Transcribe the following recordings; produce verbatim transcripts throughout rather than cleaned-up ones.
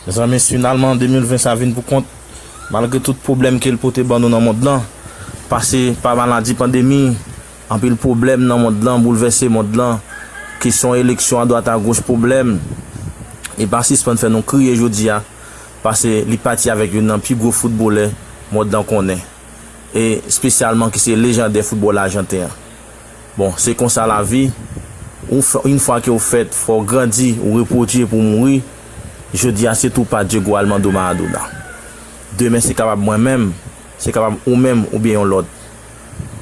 Mezanmi, finalman, de mil ven sa vin pou kont. Malgre tout pwoblèm ke l pote ban nou nan mond lan, pase pa maladi pandemi, anpil pwoblèm nan mond lan, boulvèse mond lan, kesyon eleksyon adwat agoch, pwoblèm, li pa sispann fè nou kriye jodi a, pase li pati avèk youn nan pi gwo foutbolè mond lan konnen, e espesyalman ki se lejandè foutbòl ajanten an. Bon, se konsa lavi. Ou fè, yon fwa ke ou fèt, fò w grandi, ou repwodui epi w mouri. Jodi a, se tou pa Diego Armando Maradona. Demen, se kapab mwen menm, se kapab ou menm oubyen yon lòt.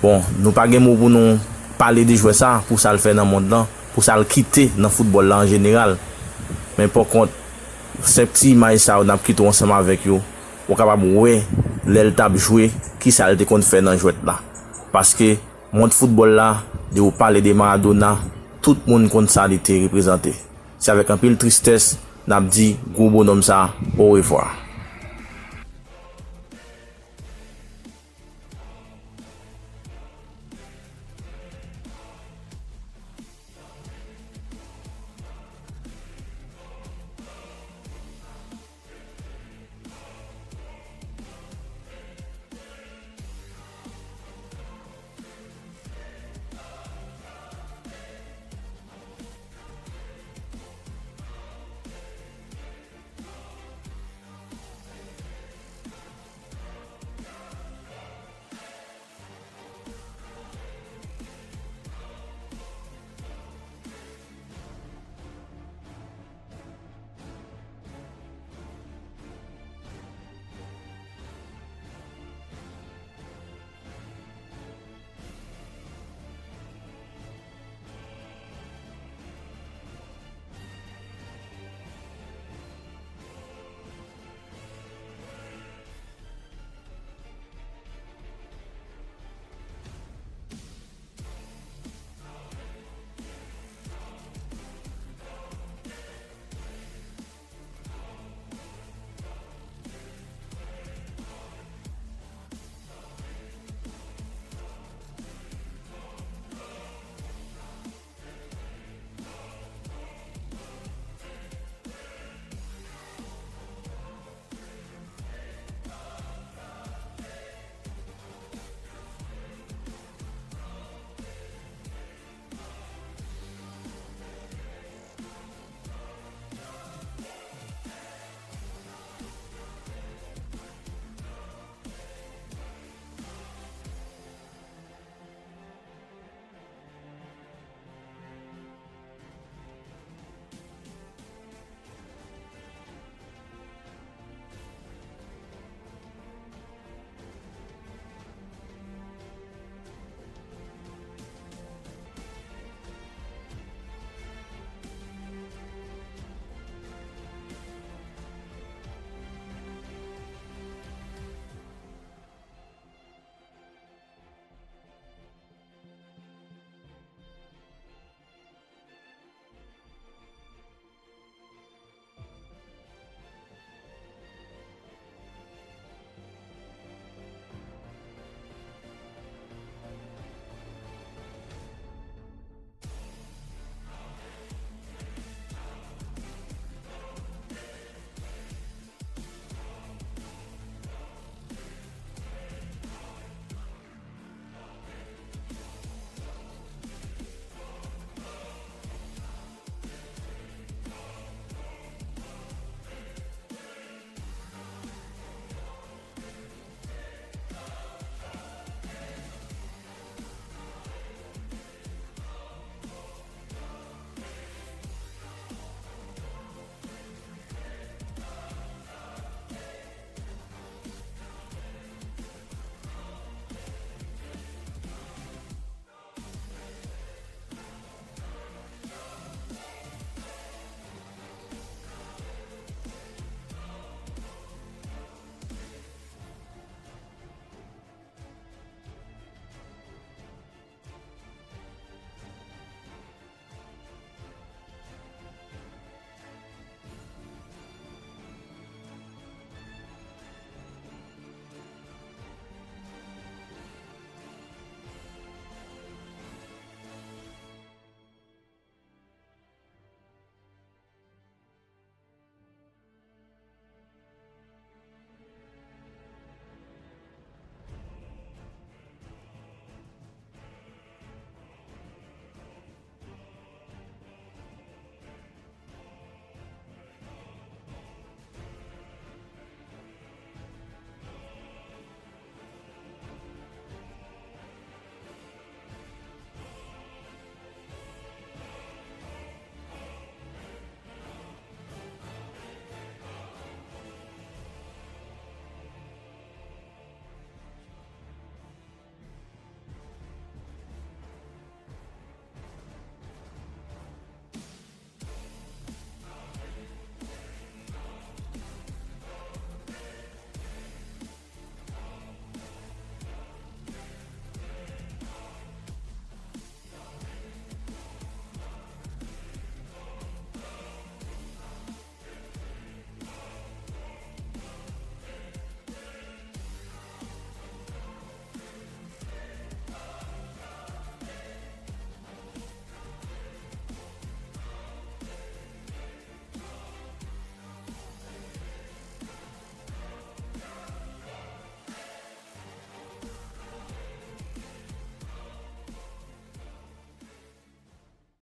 Bon, nou pa gen mo pou nou pale de jwè sa, pou sa l fè nan mond lan, pou sa l kite nan foutbòl la an jeneral. Men pòkont, senp ti imaj sa yo n ap kite w ansanm avèk yo, ou kapab wè lè l t ap jwe, kisa l te konn fè nan jwèt la. Paske mond foutbòl la, de ou pale de Maradona, tout moun konn sa li te reprezante. Se avèk anpil tristès n ap di gwo bonòm sa a orevwa.